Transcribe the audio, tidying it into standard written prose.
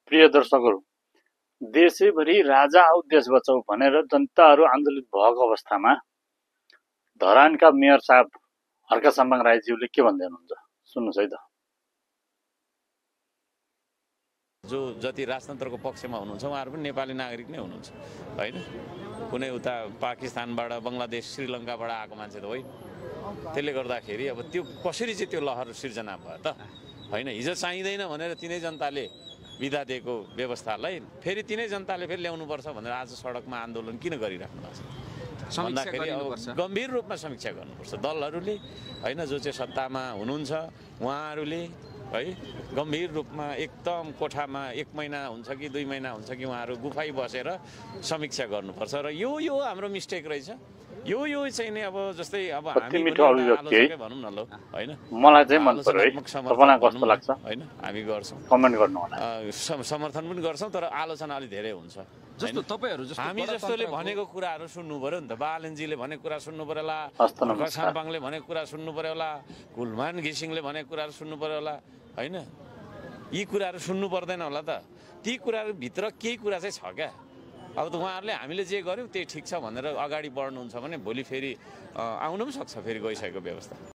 प्रिय दर्शकहरू, देशैभरि राजा आऊ देश बचाऊ भनेर जनताहरू आन्दोलित भएको अवस्थामा धरानका मेयर साहब हर्क साम्बाङ राईज्यूले के भन्दै हुनुहुन्छ सुन्नुहोस् है त। जो जति राजतन्त्रको पक्षमा हुनुहुन्छ उहाँहरू पनि नेपाली नागरिक नै हुनुहुन्छ हैन, कुनै उता पाकिस्तानबाट बङ्गलादेश श्रीलङ्काबाट आएको मान्छे त होइन। त्यसले गर्दाखेरि अब त्यो कसरी चाहिँ त्यो लहर सिर्जना भयो त हैन। हिजो चाहिँदैन भनेर तिनै जनताले विधा दिएको व्यवस्थालाई फेरि तिनै जनताले फेरि ल्याउनुपर्छ भनेर आज सडकमा आन्दोलन किन गरिराख्नु भएको छ भन्दाखेरि अब गम्भीर रूपमा समीक्षा गर्नुपर्छ दलहरूले हैन। जो चाहिँ सत्तामा हुनुहुन्छ उहाँहरूले है गम्भीर रूपमा एकदम कोठामा 1 महिना हुन्छ कि 2 महिना हुन्छ कि उहाँहरू गुफाइ बसेर समीक्षा गर्नुपर्छ। र यो हाम्रो मिस्टेक रहेछ। यो चाहिँ नि अब जस्तै अब हामी आलोचकै भनौँ न ल हैन। मलाई चाहिँ मन पर्यो है, तपाईलाई कस्तो लाग्छ हैन, हामी गर्छौँ, कमेन्ट गर्नु होला। समर्थन पनि गर्छौँ तर आलोचना अलि धेरै हुन्छ। जस्तो तपाईहरु जस्तो हामी जस्तोले भनेको कुराहरू सुन्नु पर्यो नि त। बालनजीले भनेको कुरा सुन्नु पर्यो होला, साम्पाङले भनेको कुरा सुन्नु पर्यो होला, कुलमान घिसिङले भनेको कुराहरू सुन्नु पर्यो होला हैन। यी कुराहरू सुन्नु पर्दैन होला त। ती कुराहरू भित्र केही कुरा चाहिँ छ क्या। अब त उहाँहरूले हामीले जे गर्यौँ त्यही ठिक छ भनेर अगाडि बढ्नुहुन्छ भने भोलि फेरि आउनु पनि सक्छ फेरि गइसकेको व्यवस्था।